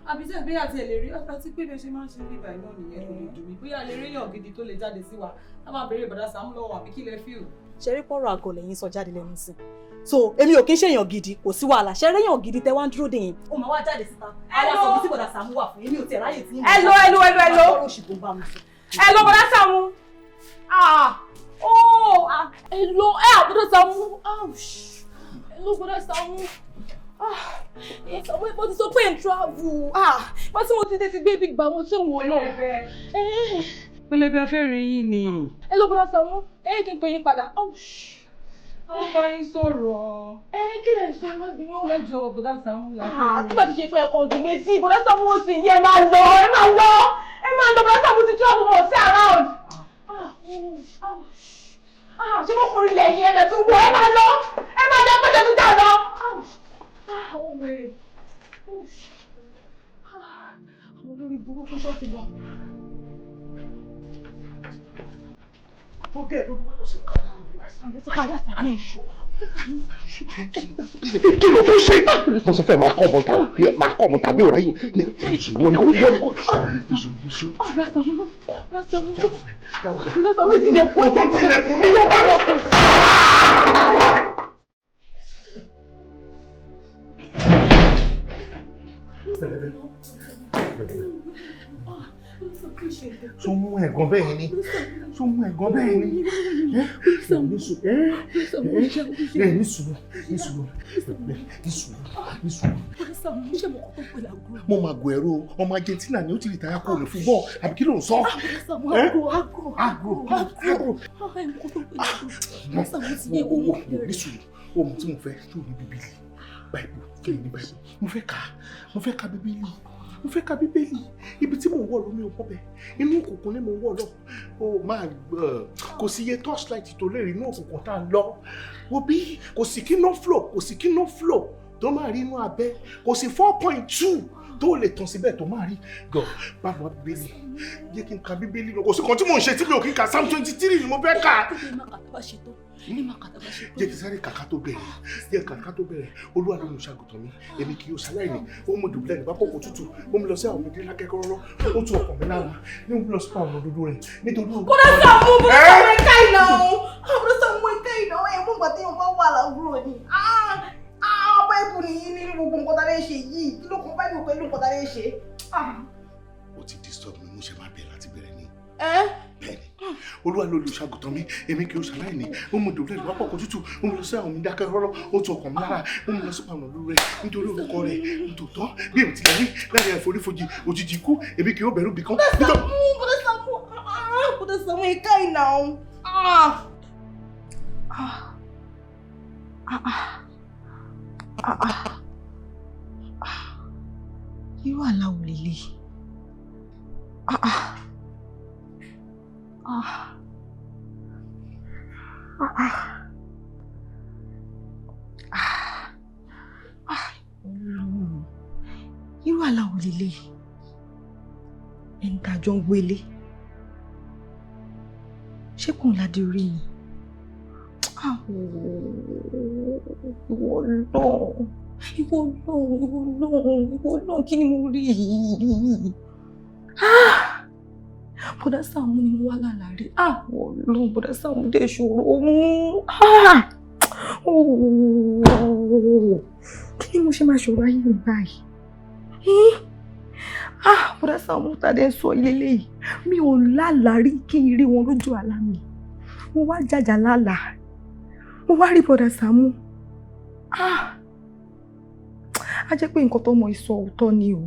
Àbí sẹ́yìn bóyá tiẹ̀ lè rí, àti pé bẹ́ẹ̀ ṣe máa ń ṣe bíbá iná nìyẹn, kò lè dùn mí. Bóyá lè rí èèyàn gidi tó lè jáde sí wa. A máa béèrè Bọ́dá Sàámú lọ́wọ́, àbí kí lẹ fíò. Ṣe rí pọ̀rọ̀ àgọ̀ lẹ́yìn sọ jáde lẹ́nu sí. So èmi ò kí ń ṣèyàn gidi, kò sí wàhálà. Ṣe réyàn gidi tẹ wá ń dúró dè yẹn. Ó máa wá jáde síta. Àwọn sọ bí tí Bọ́dá Sàámú wà fún èmi ò tiẹ̀ ráyè tí. Hello, hello, hello, hello. Ọ̀rọ̀ òṣì tó ń bá mi sọ. Hello, Bọ́dá Sàámú. Ah, oh, ah, hello, eh, Bọ́dá Sàámú. Ouch. Hello, Bọ́dá Sàámú. Ah, mo ti sọ pé n travel. Ah, wọ́n tí mo ti tètè gbé big bag mo tí ń wò náà. Pẹlẹbẹ, afẹ́ rí yín ni. Hello, Bọ́dá Sàámú. Ẹ kí n pè yín padà. Ouch. Wọ́n bá yín sọ̀rọ̀. Ẹ kí lè sọ, ẹ má bínú. Lẹ́jọ́ Bọ́dá Sàámú la. Ah, tí bá ti ṣe pé ẹ̀kọ́ ọdún méjì, Bọ́dá Sàámú ó sì yí, ẹ máa lọ, ẹ máa lọ, ẹ máa lọ, Bọ́dá Sàámú ti travel mọ̀ sí around. Ah, ṣé mo kùnrin lẹ́yìn ẹ̀rẹ̀ tún wọ, ẹ máa lọ, ẹ máa lọ, ẹ máa tún jà lọ. Ah, ó wèrè. Àwọn olórí burúkú ṣọ́ọ̀tì lọ. Kí ló fẹ́ ṣe? Mo sọ fẹ́ máa kọ́ ọmọ tàbí ọ̀rẹ́ yìí. Ìṣùgbọ́n ni kò yẹ kó. Tó mú ẹ̀gàn bẹ́ẹ̀ ni? Ṣó mú ẹ̀gàn bẹ́ẹ̀ ni? Ní sùúrù, ní sùúrù, ní sùúrù, ní sùúrù, ní sùúrù. Mo máa gò ẹ̀rọ ọmọ Argentina ni ó ti rìtáyà kó lè fún bọ́ọ̀ àbí kí ló ń sọ? Agro, agro, agro. Ní sùúrù, ohun tí mo fẹ́ tó ní Bíbélì, Báìbù, kí ni Báìbù? Mo fẹ́ ka, mo fẹ́ ka Bíbélì, mo fẹ́ ka Bíbélì. Ibi tí mò ń wọ̀ lọ mi ò mọ̀ bẹ́ẹ̀, inú òkùnkùn ni mò ń wọ̀ lọ. Ó máa kò sí iye torchlight tó lè rí inú òkùnkùn tá a lọ. Wo bí kò sí kí no flow, kò sí kí no flow tó máa rí inú abẹ́, kò sí 4.2 tó lè tàn síbẹ̀ tó máa rí. Gọ̀ báwo Bíbélì, jẹ́ kí n ka Bíbélì lọ. Kò sí kan tí mò ń ṣe tí mi ò kí n ka. Psalm 23 ni mo fẹ́ kà. Jẹ́ kí sáré kàkà tó bẹ̀rẹ̀, jẹ́ kàkà tó bẹ̀rẹ̀. Olúwa ló ń ṣàgùtàn mi, èmi kì yóò ṣaláìní. Ó mú dùbúlẹ̀ ní pápá òkú tútù, ó mú lọ sí àwọn ọmọdé lákẹ́kọ̀ọ́, ó tu ọkàn mi lára, ní mú lọ sí àwọn òdodo rẹ̀ nítorí. Bọ́dá Sàámú, Bọ́dá Sàámú ẹ̀ka ìnà o, Bọ́dá Sàámú ẹ̀ka ìnà o, ẹ̀ mú ìgbà tí yóò bá wà láwùrọ̀ ni. Báìbù nìyí nínú gbogbo nǹkan tá a lè ṣe yìí, kí ló kan báìbù pẹ̀lú nǹkan tá a lè ṣe? Ó ti disturb mi, mo ṣe máa bẹ̀rẹ̀ láti bẹ̀rẹ̀ ni. Bẹ́ẹ̀ni, Olúwa ló olùṣàgùtàn mi, èmi kì í ṣaláìní. Ó mú dùbúlẹ̀ ní pápá ọkọ̀ tútù, ó mú lọ sí àwọn omi dákẹ́ rọ́rọ́, ó tu ọkàn mi lára, ó mú lọ sí àwọn olú rẹ̀ nítorí orúkọ rẹ̀ nítòótọ́. Bí èmi tilẹ̀ rí láàrin àforífojì òjijì ikú, èmi kì yóò bẹ̀rù bì kan. Bọ́dá Sàámú, Bọ́dá Sàámú ẹ̀ka ìnà o. Irú àlá wo lélẹ̀? Irú àlá wo lélẹ̀? Ẹni tá a jọ ń gbélé. Ṣé kò ń ládé orí mi? Ìwọ Ọlọ́run, ìwọ Ọlọ́run, ìwọ Ọlọ́run, ìwọ Ọlọ́run, kí ni mo rí yìí? Bọ́dá Sàámú ni mo wá lálàá rí. Ọlọ́run, Bọ́dá Sàámú dé ṣòro mú. Kí ni mo ṣe máa ṣòro ayé mi báyìí? Bọ́dá Sàámú tàdé ń sọ ilé léyìí. Mi ò lálàá rí kí n rí wọn lójú àlá mi. Mo wá jàjà lálàá. Mo wá rí Bọ́dá Sàámú. A jẹ́ pé nǹkan tó mọ ìsọ òótọ́ ni o.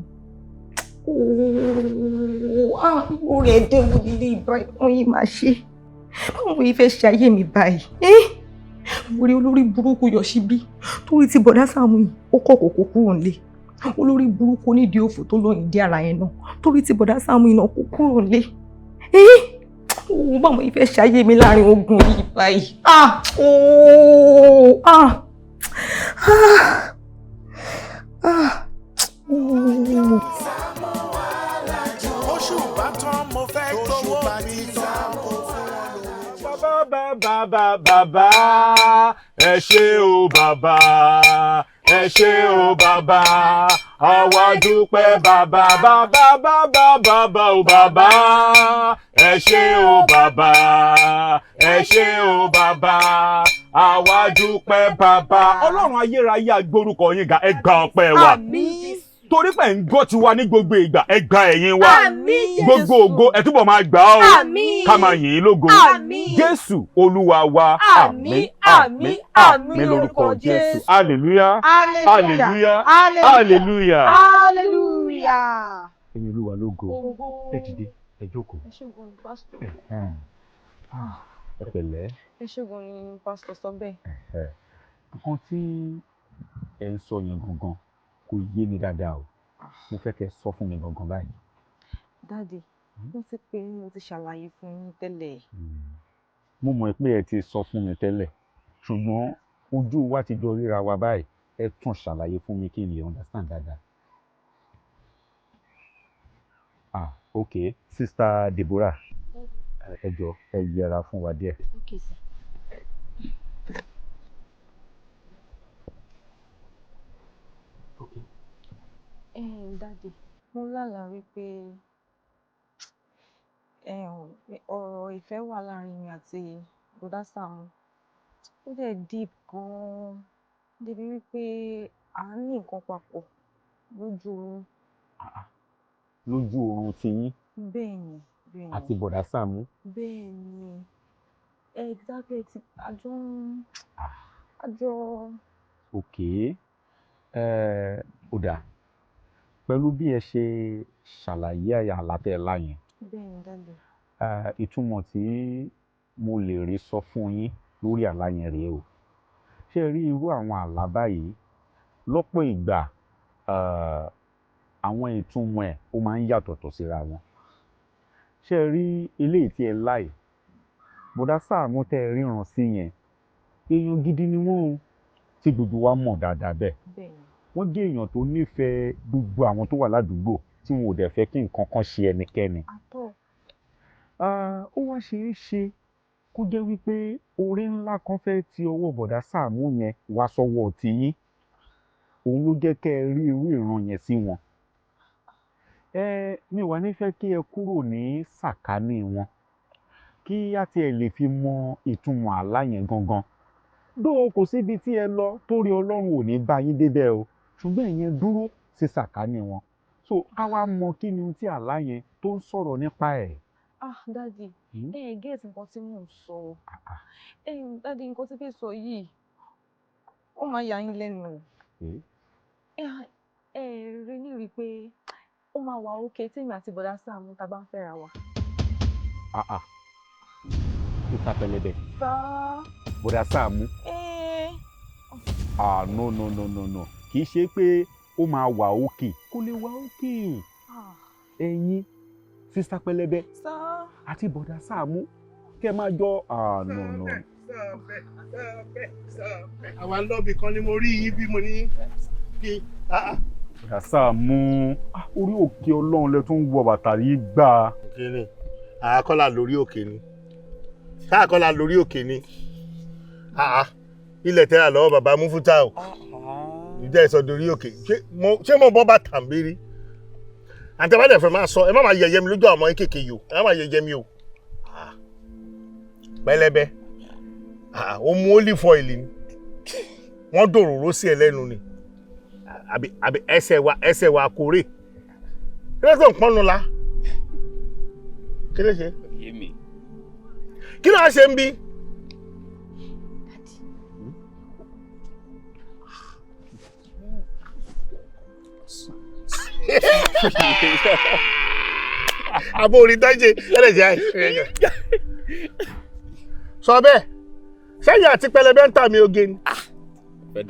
Orí ẹ̀dẹ̀ wo nílé ìbáyìí wọ́n yìí máa ṣe? Báwo ni fẹ́ ṣe ayé mi báyìí? Orí olórí burúkú yọ síbí torí ti Bọ́dá Sàámú yìí ó kọ̀ kókó kúrò nílé. Olórí burúkú onídìí òfò tó lóyìn dí ara yẹn náà torí ti Bọ́dá Sàámú yìí náà kó kúrò nílé. Báwo ni fẹ́ ṣe ayé mi láàrin ogun yìí báyìí? Oṣù bá tán mo fẹ́ gbowó mi. Bàbá bàbá bàbá ẹ ṣé o bàbá, ẹ ṣé o bàbá, àwa dúpẹ́ bàbá bàbá bàbá bàbá o bàbá, ẹ ṣé o bàbá, ẹ ṣé o bàbá, àwa dúpẹ́ bàbá. Ọlọ́run ayérayé agbórúkọ yín ga, ẹ gba ọpẹ́ wa. Torí pé ń gbọ́ tiwa ní gbogbo ìgbà, ẹ gba ẹ̀yìn wa. Gbogbo ògo ẹ túbọ̀ máa gbà ó, ká máa yìn ín lógo. Jésù Olúwa wa. Àmín, àmín, àmín lórúkọ Jésù. Hallelujah, hallelujah, hallelujah, hallelujah. Ẹ̀yin Olúwa lógo. Ẹ dìde, ẹ jókòó. Ẹ ṣé gan ni pásítọ̀. Ẹ pẹ̀lẹ́. Ẹ ṣé gan ni pásítọ̀ sọ bẹ́ẹ̀. Nǹkan tí ẹ ń sọ yẹn gangan kò yé mi dáadáa o. Mo fẹ́ kẹ́ sọ fún mi gangan báyìí. Dáàdì, mo ti pè é, mo ti ṣàlàyé fún yín tẹ́lẹ̀. Mo mọ̀ pé ẹ ti sọ fún mi tẹ́lẹ̀, ṣùgbọ́n ojú wa ti jọ ríra wa báyìí. Ẹ tún ṣàlàyé fún mi kí n lè understand dáadáa. Ok, Sister Deborah, ẹ jọ̀ọ́ ẹ yẹra fún wa díẹ̀. Okay, sir. Daddy, mo lálàá wípé ọ̀rọ̀ ìfẹ́ wà láàrin mi àti Bọ́dá Sàámú. Ó dẹ̀ deep gan-an débi wípé à ń ní nǹkan papọ̀ lójú oorun. Lójú oorun ti yín? Bẹ́ẹ̀ni, Bẹ́ẹ̀ni. Àti bọ̀dá Sàámú. Bẹ́ẹ̀ni. Exactly, ti àjọ ń àjọ. Ok, ó dáa, pẹ̀lú bí ẹ ṣe ṣàlàyé àlá tẹ́ ẹ lá yẹn, Bẹ́ẹ̀ni, daddy. Ìtumọ̀ tí mo lè rí sọ fún yín lórí àlá yẹn rèé o. Ṣé ẹ rí irú àwọn àlá báyìí, lọ́pọ̀ ìgbà, àwọn ìtumọ̀ ẹ̀ ó máa ń yàtọ̀tọ̀ síra wọn. Ṣé ẹ rí eléyìí tí ẹ lá yìí, bọ̀dá Sàámú tẹ́ ẹ ríran sí yẹn, èèyàn gidi ni wọ́n o, tí gbogbo wa mọ̀ dáadáa bẹ́ẹ̀. Bẹ́ẹ̀ni. Wọ́n jẹ́ èèyàn tó nífẹ̀ẹ́ gbogbo àwọn tó wà ládùúgbò, tí wọn ò dẹ̀ fẹ́ kí nǹkan kan ṣe ẹnikẹ́ni. Àtọ̀. Ó wá ṣeé ṣe kó jẹ́ wípé oore ńlá kan fẹ́ ti ọwọ́ bọ̀dá Sàámú yẹn wá sọ́wọ́ tiyín. Òun ló jẹ́ kẹ́ ẹ rí irú ìran yẹn sí wọn. Mi wà ní fẹ́ kí ẹ kúrò ní sàkání wọn, kí á tiẹ̀ lè fi mọ ìtumọ̀ àlá yẹn gangan. Dóò kò síbi tí ẹ lọ torí Ọlọ́run ò ní bá yín débẹ̀ o, ṣùgbọ́n ìyẹn dúró sí sàkání wọn. So ká wá mọ kí ni ohun tí àlá yẹn tó ń sọ̀rọ̀ nípa ẹ̀. Ah, daddy, ẹ get nǹkan tí mò ń sọ. Daddy, nǹkan tí fẹ́ sọ yìí, ó máa yà yín lẹ́nu o. Ẹ rí ní rí pé ó máa wà okay tí èmi àti bọ̀dá Sàámú ta bá ń fẹ́ra wa. Ah ah, Sísá Pẹlẹbẹ. Sá. Bọ̀dá Sàámú. Ah, no, no, no, no, no, kì í ṣe pé ó máa wà okay, kó lè wà okay. Ẹ̀yin Sísá Pẹlẹbẹ Sá. àti bọ̀dá Sàámú kẹ́ máa jọ, ah, no, no. Àwa lọ́bì kan ni mo rí yín bí mo ní kí. Bọ̀dá Sàámú, orí òkè Ọlọ́run lẹ tún wọ bàtà yìí gbà. Kí ni àkọ́là lórí òkè ni? Káàkọ́là lórí òkè ni? Ilẹ̀ tẹ́ra lọ́wọ́ bàbá Múfútà o. Ìjẹ́ ìsọ dorí òkè. Ṣé mo bọ́ bàtà ń bí rí? Àti ẹ bá dẹ̀ fẹ́ máa sọ, ẹ má máa yẹ̀yẹ́ mi lójú àwọn ọmọ kéékèèké yìí o, ẹ má máa yẹ̀yẹ́ mi o. Pẹlẹbẹ, ó mú olive oil ni, wọ́n dòròró sí ẹ lẹ́nu ni, àbí ẹsẹ̀ wa kórè. Kí ló tó ń pọ́nnu la? Kí ló ṣe? Kí ló ṣe ń bí? Àbò orí dájé ẹlẹ́jẹ̀ àì. Sọ bẹ́ẹ̀, sẹ́yìn àti Pẹlẹbẹ ń tà mí oge ni.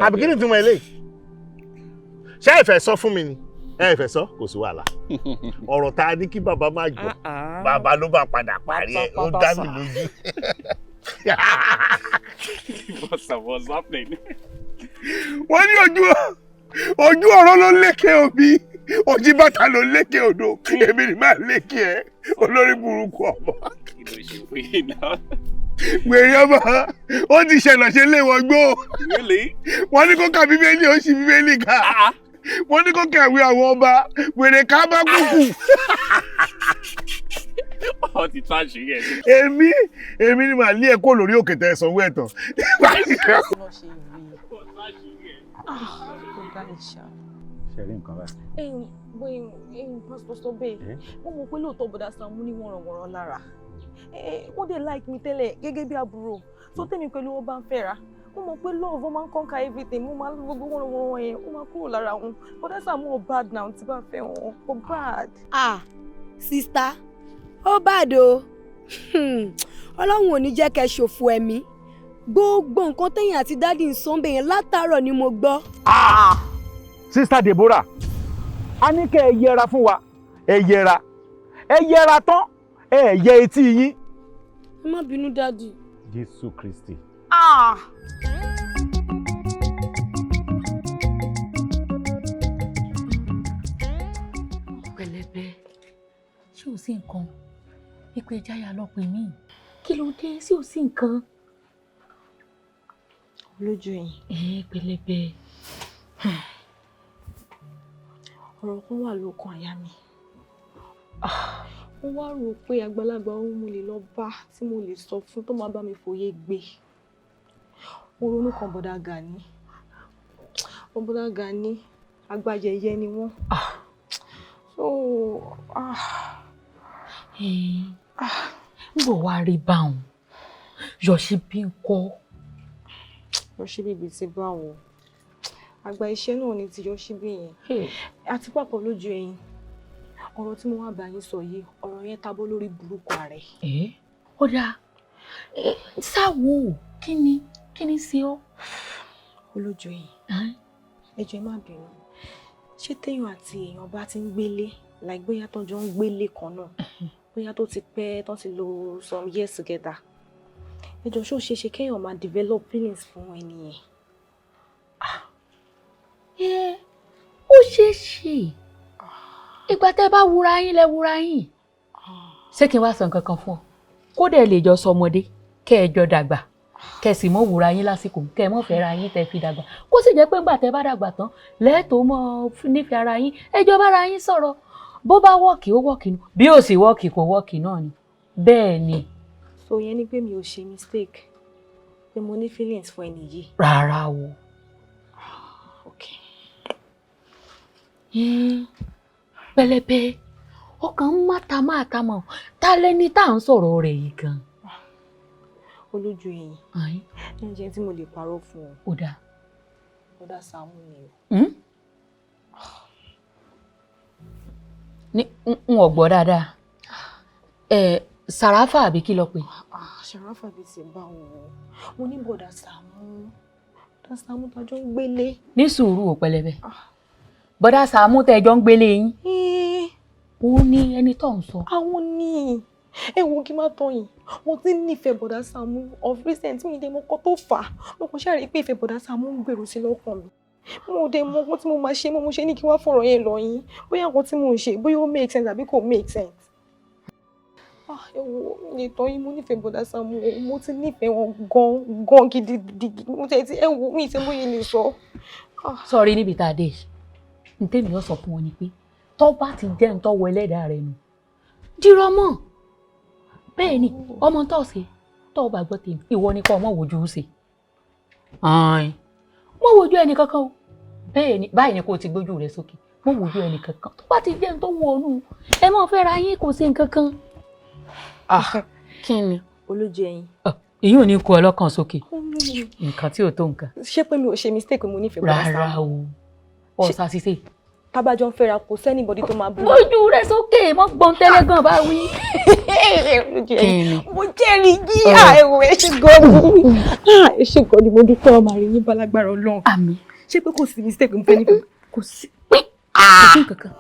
Àbí kí ni ìtumọ̀ eléyìí? Ṣé ẹ fẹ́ sọ fún mi ni? Ẹ fẹ́ sọ, kò sí wàhálà. Ọ̀rọ̀ ta ní kí bàbá máa gbọ́, bàbá ló bá padà parí ẹ̀, ó dá mi lójú. What's happening? Wọ́n ní ojú ọ̀rọ̀ ló lékè òbí, ojú bàtà ló lékè odò, èmi ni máa lékè ẹ, olórí burúkú ọmọ. Kí ló ṣe fún yín náà? Wèrè ọmọ, ó ti ṣẹlẹ̀ ṣe lé wọn gbó. Really? Wọ́n ní kó ka Bíbélì, ó ṣì Bíbélì ká. Wọ́n ní kó kàwé àwọn ọba, wèrè ká bá kúkú. Ó ti tú àṣírí ẹ̀. Èmi ni màá lé ẹ kó lórí òkè tẹ sanwó ẹ̀ tán. Ṣe rí nǹkan báyìí? Bóyá pásítọ̀ sọ bẹ́ẹ̀, mo mọ̀ pé lóòótọ́ bọ̀dá Sàámú ní wọ̀nrọ̀wọ̀nrọ̀ lára. Wọ́n dẹ̀ like mi tẹ́lẹ̀ gẹ́gẹ́ bí àbúrò, tó tẹ̀mí pẹ̀lú wọn bá ń fẹ́ra. Mo mọ̀ pé love wọn máa ń conquer everything, mo máa ń gbogbo wọ̀nrọ̀wọ̀nrọ̀ yẹn, ó máa kúrò lára wọn. Bọ̀dá Sàámú ò bad now tí bá fẹ́ wọn, kò bad. Ah, sista, ó bad o. Ọlọ́run ò ní jẹ́ kẹ́ ṣòfò ẹ̀mí. Gbogbo nǹkan tẹ̀yìn àti dádì ń sọ bẹ́ẹ̀ yẹn látàárọ̀ ni mo gbọ́. Sista Deborah, a ní kẹ́ ẹ yẹra fún wa, ẹ yẹra, ẹ yẹra tán, ẹ yẹ etí yín. Ẹ má bínú dádì. Jésù Kristi. Ah! Pẹlẹbẹ, ṣé o sí nǹkan? Ìpè jáyà lọ pè mí. Kí ló dé? Ṣé o sí nǹkan? Lójú yìí. Ẹ Pẹlẹbẹ. Ọ̀rọ̀ kan wà lókàn àyà mi. Mo wá rò pé àgbàlagbà òun mo lè lọ bá tí mo lè sọ fún tó máa bá mi fòye gbé. Mo ronú kan bọ̀dá Gani. Bọ̀dá Gani, àgbàyẹyẹ ni wọ́n. So, Ń bọ̀ wá rí báwọn Yọ̀ṣíbí ń kọ́. Yọ̀ṣíbí bíi ti báwo? Àgbà iṣẹ́ náà ni ti Yọ̀ṣíbí yẹn. Àti pàpọ̀ lójú ẹyin, ọ̀rọ̀ tí mo wá bá yín sọ yìí, ọ̀rọ̀ yẹn tabọ́ lórí burúkú ààrẹ. Ó dáa, sáwo kí ni sí ọ. Olójú ẹyin, ẹ jọ̀ọ́ ẹ má bínú, ṣé téèyàn àti èèyàn bá ti ń gbélé, like bóyá tó jọ ń gbélé kan náà, bóyá tó ti pẹ́ tó ti lò some years together, ẹ jọ̀ọ́ ṣó ṣeé ṣe kéèyàn máa develop feelings fún ẹni yẹn? Ó ṣeé ṣe. Ìgbà tẹ́ bá wúra yín lẹ wúra yín. Ṣé kí n wá sọ nǹkan kan fún ọ? Kódà ẹ lè jọ sọmọdé kẹ́ ẹ jọ dàgbà, kẹ́ ẹ sì mọ́ wúra yín lásìkò, kẹ́ ẹ mọ́ fẹ́ ra yín tẹ́ fi dàgbà. Kó sì jẹ́ pé ńgbà tẹ́ bá dàgbà tán lẹ́ẹ̀tọ́ mọ́ nífẹ̀ẹ́ ara yín, ẹ jọ bára yín sọ̀rọ̀. Bó bá wọ́ọ̀kì ó wọ́ọ̀kì nù, bí ó sì wọ́ọ̀kì kò wọ́ọ̀kì náà ni. Bẹ́ẹ̀ ni. So yẹn ni pé mi ò ṣe mistake, pé mo ní feelings fún ẹni yìí. Rárá o. Okay. Pẹlẹbẹ ọkàn máta máta mọ ta lẹni tá à ń sọ̀rọ̀ rẹ̀ yìí gan. Olójú ẹyin, ǹjẹ́ tí mo lè parọ́ fún ọ. Ó dáa. Bọ́dà Sàámú ni o. Ní n ò gbọ́ dáadáa. Sàràfà àbí kí ló pè? Sàràfà bíi ti bá wọn. Mo ní bọ́dà Sàámú. Bọ́dà Sàámú tájọ́ ń gbélé. Ní sùúrù ò pẹlẹbẹ. Bọ́dà Sàámú tẹ́jọ́ ń gbélé yín. Ó ní ẹni tó ń sọ. Àwọn ní ẹ wo kí n má tọ́ yìí, mo ti ń nífẹ̀ẹ́ bọ́dà Sàámú of recent, mi dé mo kọ́ tó fà á, mo kàn ṣáà rí pé ìfẹ́ bọ́dà Sàámú ń gbèrú sí lọ́kàn mi. Mo dé mọ nǹkan tí mo máa ṣe, mo ṣe ní kí wọ́n fọ̀rọ̀ yẹn lọ yín, bóyá nǹkan tí mo ń ṣe bóyá ó make sense àbí kò make sense. Ẹ wo mi lè tọ́ yín, mo nífẹ̀ẹ́ bọ́dà Sàámú, mo ti nífẹ̀ẹ́ wọn gan gan gidigidi, mo tẹ̀ tí ẹ wo mi ti bóyá lè sọ. Sọ̀rí níbi tá a dé yìí, ní tèmi ó sọ fún wọn ni pé tó bá ti jẹ́ ń tọ́wọ́ ẹlẹ́dàá rẹ nù dìrọ̀ mọ́. Bẹ́ẹ̀ ni ọmọ tó ṣe tó bá gbọ́ tèmi, ìwọ ni kó ọmọ wojú ṣe mọ́ wojú ẹnì kankan o. Bẹ́ẹ̀ ni báyìí ni kó o ti gbójú rẹ sókè, mọ́ wojú ẹnì kankan. Tó bá ti jẹ́ ń tó wọ ọnù ẹ mọ́ fẹ́ ra yín, kò sí nǹkan kan. Kí ni. Olójú ẹyin. Èyí ò ní kó ọlọ́kàn sókè, nǹkan tí ò tó nǹkan. Ṣé pé mi ò ṣe mistake mo nífẹ̀ẹ́ bọ́dà Sàámú? Rárá o, ọ̀sà ṣiṣẹ́. Tábàjọ́ ń fẹ́ra kò sẹ́nìbọ̀dí tó máa bú. Bójú rẹ sókè mọ́ gbọ́n tẹ́lẹ̀ gan bá wí. Mo jẹ́rìí yí ẹ̀wọ̀ ẹ ṣe gan ni. Ẹ ṣe gan ni, mo dúpẹ́ ọmọ àrè yín bálágbára Ọlọ́run. Àmín. Ṣé pé kò sí mistake mo fẹ́ nífẹ̀ẹ́? Kò sí pé kò sí nǹkan kan.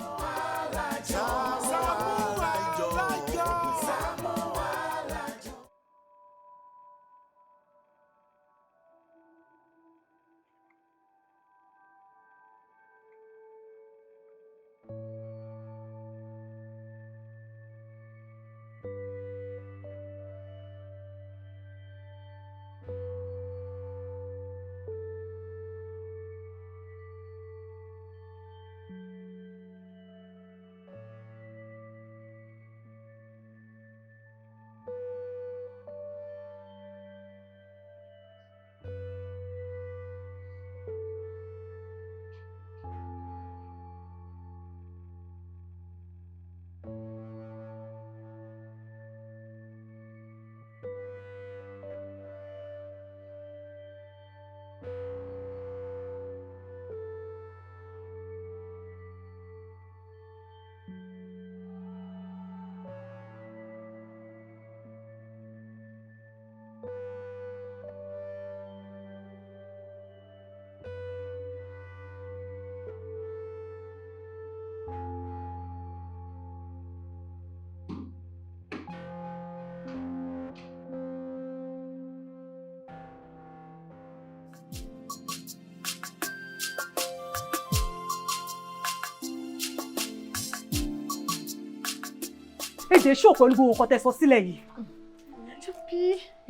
Èdè ṣó pẹ̀lú gbogbo nǹkan tẹ́ sọ sílẹ̀ yìí.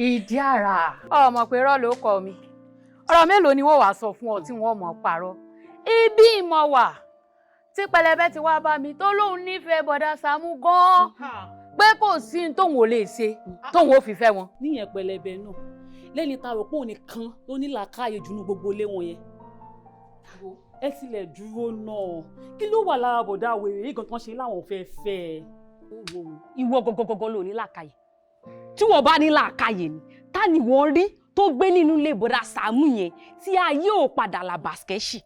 Ìdí àrà. Ọmọ pé rọ́ ló kọ mi. Ọ̀rọ̀ mélòó ni wọ́n wàá sọ fún ọ tí wọ́n mọ̀ parọ́? Ibi ìmọ̀ wà tí pẹlẹbẹ ti wá bá mi tó lóun nífẹ̀ẹ́ bọ̀dá Sàámú gan-an pé kò sí ní tóun ò lè ṣe tóun ò fi fẹ́ wọn. Níyẹn pẹlẹbẹ náà lẹ́ni tá a rò pé òun nìkan ló ní làákàyè jù ní gbogbo ilé wọn yẹn. Ẹ tilẹ̀ dúró náà, kí ló wà lára bọ̀dá wèrè yìí gan tán ṣe láwọn fẹ́ fẹ́ ẹ? Ìwọ gọgọgọgọ ló ní làákàyè. Tí wọ́n bá ní làákàyè ni, ta ni wọ́n rí tó gbé nínú ilé bọ̀dá Sàámú yẹn tí ayé ò padà là bàskẹ́ṣì?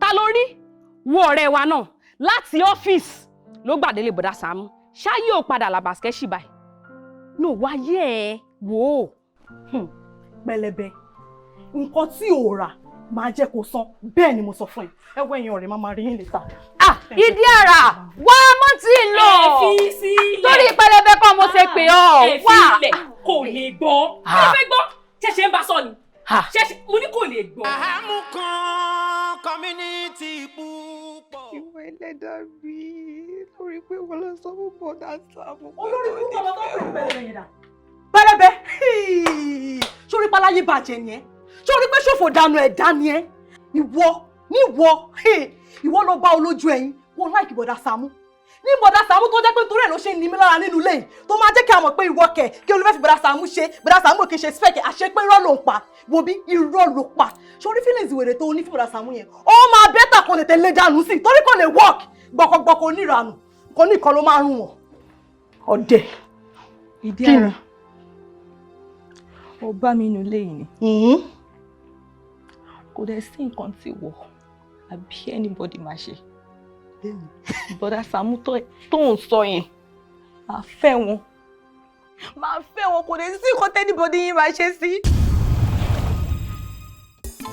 Ta ló rí? Wo ọ̀rẹ́ wa náà láti ọ́fíìsì ló gbàdélé bọ̀dá Sàámú. Ṣáyé ò padà là bàskẹ́ṣì báyìí. Nò wáyé ẹ̀ wò ó. Pẹlẹbẹ, nǹkan tí ò rà máa jẹ́ kó san, bẹ́ẹ̀ ni mo sọ fún ẹ. Ẹ wọ ẹ̀yin ọ̀rẹ́, máa máa rí yín later. Ìdí àrà wá mọ́ tí ì lọ. Ẹ fi sílẹ̀. Torí pẹlẹbẹ kọ́ mo ṣe pè ọ́. Ẹ fi Wá. sílẹ̀, kò lè gbọ́. Ẹ fẹ́ gbọ́, ṣẹ̀ṣẹ̀ ń bá sọ ni. Ṣẹ̀ṣẹ̀ mo ní kò lè gbọ́. Àhámù kan community púpọ̀. Ìwọ ẹlẹ́dàá mi lórí pé wọ́n lọ sọ fún bọ́dà Sàámú. Olórí burúkú ọmọ tó ń pè ní pẹlẹbẹ yẹn dà. Pẹlẹbẹ, sórí páláyé bàjẹ́ ni ẹ, sórí pé ṣòfò dànù ẹ̀dá ni ẹ. Ìwọ níwọ ìwọ ló bá olójú ẹyin wọn láìkí bọ́dà Sàámú ní bọ́dà Sàámú tó jẹ́ pé torí ẹ̀ ló ṣe ń ní mi lára nínú ilé yìí, tó máa jẹ́ kí a mọ̀ pé ìwọ kẹ̀ kí olùfẹ́ fi bọ́dà Sàámú ṣe. Bọ́dà Sàámú kì í ṣe spec, àṣẹ pé irọ́ ló ń pa. Wo bí irọ́ ló pa. Sórí feelings wèrè tó ní fún bọ́dà Sàámú yẹn, ó máa better kan tètè lé dànù sí i torí kò lè work. Gbọkọgbọkọ oníranù kò ní ìkan ló máa rún wọn. Ọ̀dẹ̀. Ìdí ara, ó bá mi nínú ilé yìí ni kò dẹ̀ sí nǹkan tí wọ̀ àbí anybody máa ṣe. Bọ́dà Sàámú tó ń sọ yẹn, máa fẹ́ wọn, máa fẹ́ wọn, kò dẹ̀ sí nǹkan tẹ́nibody yín máa ṣe sí.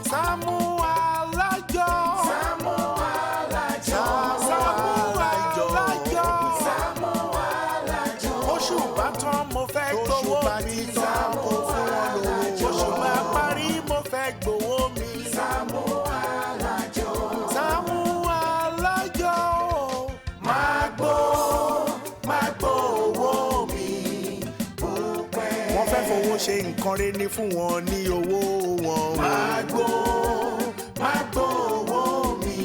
Sàámú Alájọ. Sàámú Alájọ. Sàámú Alájọ. Sàámú Alájọ. Oṣù bá tán mo fẹ́ gbowó mi. Sàámú Alájọ. Oṣù bá parí mo fẹ́ gbowó mi. Sàámú Alájọ. Sàámú Alájọ. Máa gbó, máa gbó owó mi. Wọ́n fẹ́ fowó ṣe nǹkan rẹ̀ ní fún wọn ní owó wọn. Máa gbó, máa gbó owó mi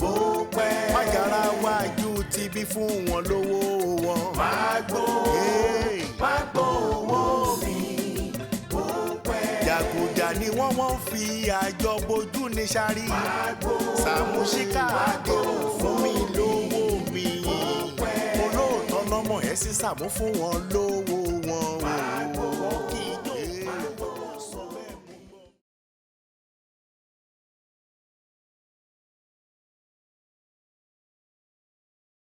bó pẹ́. Májàra wájú ti bí fún wọn lówó wọn. Máa gbó, máa gbó owó mi bó pẹ́. Jàgùjà ni wọ́n fi àjọ bojú ní sáré. Sàámú Ṣíkà àdéhùn fún mi lówó mi. Olóòótọ́ lọ́mọ ẹ̀ sí Sàámú fún wọn lówó wọn.